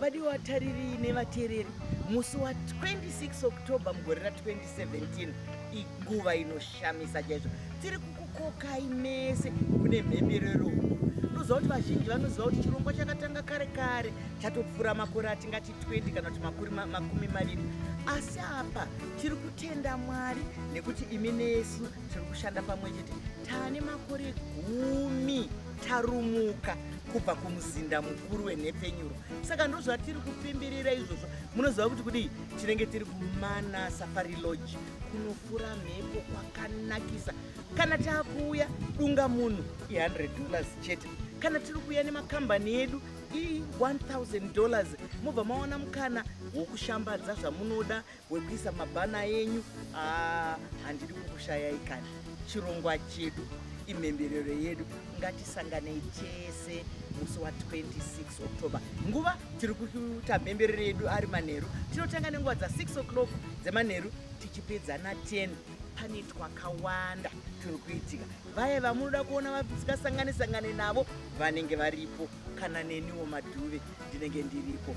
Vadiwa vatariri nevateereri, musi wa26 October mugore ra2017 inguva inoshamisa chaizvo. Tiri kukukokai mese kune mhemberero. Unoziva kuti vazhinji vanoziva kuti chirongwa chakatanga kare kare, chatopfuura makore atingati 20 kana kuti 20. Asi apa tiri kutenda Mwari nekuti imi nesu tiri kushanda pamwe chete. Taane makore 10 tarumuka kubva kumuzinda mukuru wenhepfenyuro, saka ndozvatiri kupemberera izvozvo. Munoziva kuti kudii? Tinenge tiri kuMana Safari Lodge, kunofura mhepo kwakanakisa. Kana taakuuya dunga munhu i$100 chete. Kana tiri kuuya nemakambani edu i$1000. Mobva mawana mukana wokushambadza zvamunoda, wekuisa mabhana enyu. Ah, handidi kukushayai kani. Chirongwa chedu imhemberero yedu. Ngatisanganei tese musi wa26 October. Nguva tiri kuita mhemberero yedu ari manheru. Tinotanga nenguva dza6 o'clock dzemanheru, tichipedza na10. Pane twakawanda turi kuitika. Vaya vamunoda kuona vasingasangane sangane navo vanenge varipo. Kana neniwo Madhuve ndinenge ndiripo.